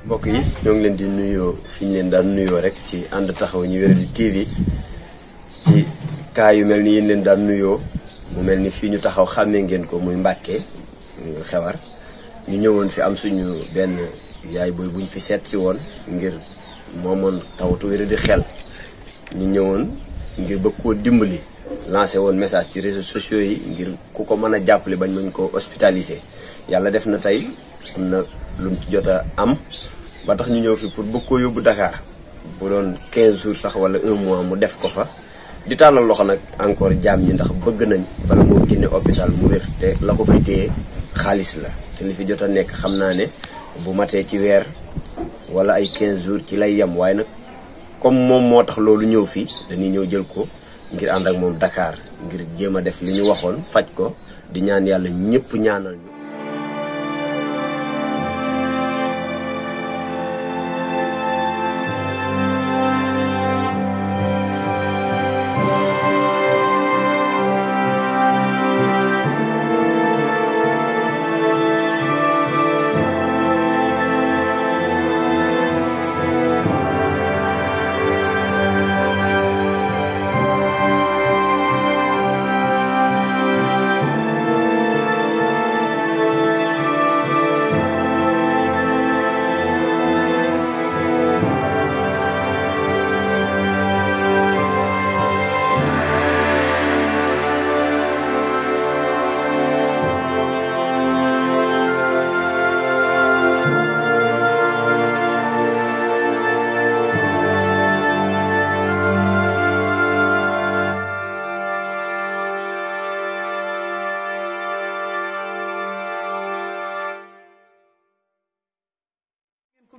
mbokk yi ñoo ngi leen di nuyoo fi ñu leen daan nuyoo rek ci ànd taxaw ñi Wéradi TV ci kaa yu mel ni yéen leen daan nuyoo mu mel ni fii ñu taxaw xàmmee ngeen ko muy Mbàkke Xewar ñu ñëwoon fi am suñu benn yaay booy buñ fi seet si woon ngir moomoon tawatu wéradi xel ñu ñëwoon ngir bëgg koo dimbali lancé woon message ci réseaux sociaux yi ngir ku ko mën a jàppale bañ mën ko hospitaliser yàlla def na tey am na lu mu ci jot a am ba tax ñu ñëw fi pour bëgg koo yóbbu Dakar bu doon 15 jours sax wala 1 mois mu def ko fa di tàllal loxo nag encore jaam ñi ndax bëgg nañ bala moo génne hôpital mu wér te la ko fay téye xaalis la te li fi jot a nekk xam naa ne bu matee ci weer wala ay 15 jours ci lay yem waaye nag comme moom moo tax loolu ñëw fii dañuy ñëw jël ko ngir ànd ak moom Dakar ngir jéem a def li ñu waxoon faj ko di ñaan yàlla ñëpp ñaanal ñu.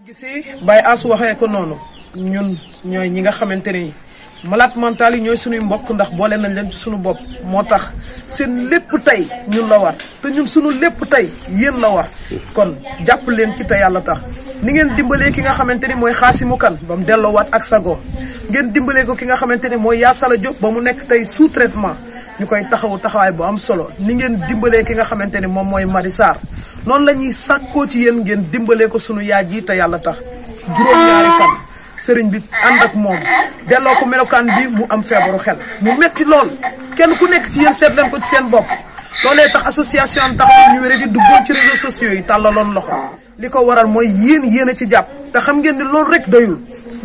gisee Baye Assou waxee ko noonu ñun ñooy ñi nga xamante ni malade mental yi ñooy suñuy mbokk ndax boole nañ leen ci suñu bopp moo tax seen lépp tey ñun la war te ñun suñu lépp tey yéen la war kon jàpp leen ci te yàlla tax ni ngeen dimbalee ki nga xamante ni mooy Xaasimu Kan ba mu delloowaat ak sago ngeen dimbalee ko ki nga xamante ni mooy Yaasala Diop ba mu nekk tey sous traitement ñu koy taxawu taxawaay bu am solo ni ngeen dimbalee ki nga xamante ni moom mooy Mari Sarr noonu la ñuy sàkkoo ci yéen ngeen dimbalee ko sunu yaay ji te yàlla tax juróom-ñaari fan sëriñ bi ànd ak moom delloo ko melokaan bi mu am feebaru xel mu metti lool kenn ku nekk ci yéen seet leen ko ci seen bopp loolee tax association taxawu ñu Wéradi duggoon ci réseaux sociaux yi tàllaloon loxo li ko waral mooy yéen a ci jàpp te xam ngeen ni loolu rek doyul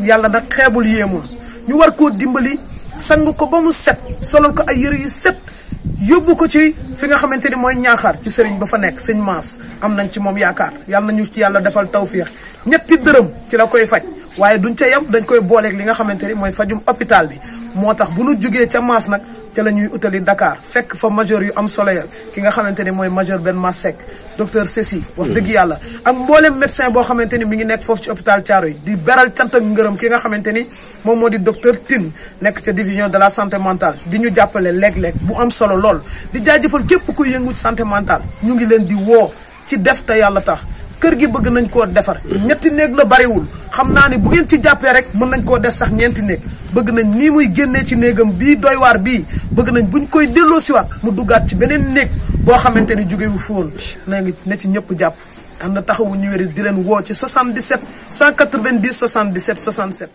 yàlla nag xeebul yéemul ñu war koo dimbali sang ko ba mu set solal ko ay yëre yu set yóbbu ko ci fi nga xamante ni mooy ñaaxaar ci sëriñ ba fa nekk sëñ Maas am nañ ci moom yaakaar yàlla nañu ci yàlla defal tawfiix ñetti dërëm ci la koy faj waaye duñ ca yem dañ koy booleeg li nga xamante ni mooy fajum hôpital bi moo tax bu nu jógee ca Maas nag ca la ñuy utali Dakar fekk fa major yu am solo ya ki nga xamante ni mooy major Ben Masek docteur Cécy wax dëgg yàlla ak mboolem médecin boo xamante ni mi ngi nekk foofu ci hôpital Thiaroye di beral cant ak ngërëm ki nga xamante ni moom moo di docteur Tine nekk ca division de la santé mentale di ñu jàppale léeg-léeg bu am solo lool di jaajëfal képp kuy yëngu ci santé mentale ñu ngi leen di woo ci def te yàlla tax kër gi bëgg nañ koo defar ñetti néeg la bariwul xam naa ni bu ngeen ci jàppee rek mën nañ koo def sax ñeenti néeg bëgg nañ nii muy génnee ci néegam bii doy waar bii bëgg nañ buñ koy delloo siwaat mu duggaat ci beneen néeg boo xamante ni jógewu foon na ngi ne ci ñëpp jàpp am na taxawu ñu Wéradi di leen woo ci 77 190 77 67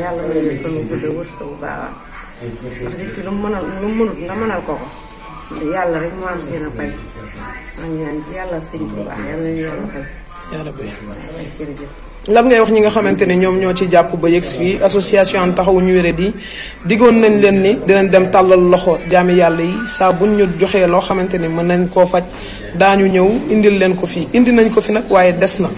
yàlla may leen fa mu gudd wërsëg bu baax nit ki lu mu mënut nga mënal ko yàlla rek moo am seen a fay maa ngi ñaan ci yàlla sëñ bu baax yàlla ñu yàlla fay jërëjëf lan ngay wax ñi nga xamante ne ñoom ñoo ci jàpp ba yegg si association taxawu ñu wéradi diggoon nañ leen ni dinañ dem tàllal loxo jaami yàlla yi saa buñ ñu joxee loo xamante ni mën nañ koo faj daañu ñëw indil leen ko fii indi nañ ko fi nag waaye des na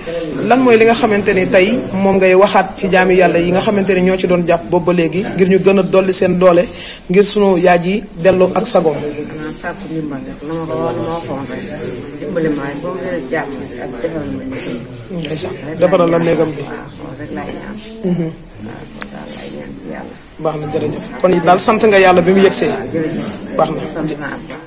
lan mooy li nga xamante ni tey moom ngay waxaat ci jaami yàlla yi nga xamante ni ñoo ci doon jàpp boobu ba léegi ngir ñu gën a dolli seen doole ngir sunu yaay yi delloo ak sagoom. xanaa sàkku ndimbal rek la ma ko waxoon rek dimbali ma rek ba mu gën a jàmm ak defal ma ndeysaan defaral la néegam bi. waaw rek laay ñaan. waaw daal laay ñaan ci yàlla. baax na jërëjëf kon daal sant nga yàlla bi mu yegsee. jërëjëf baax na sant naa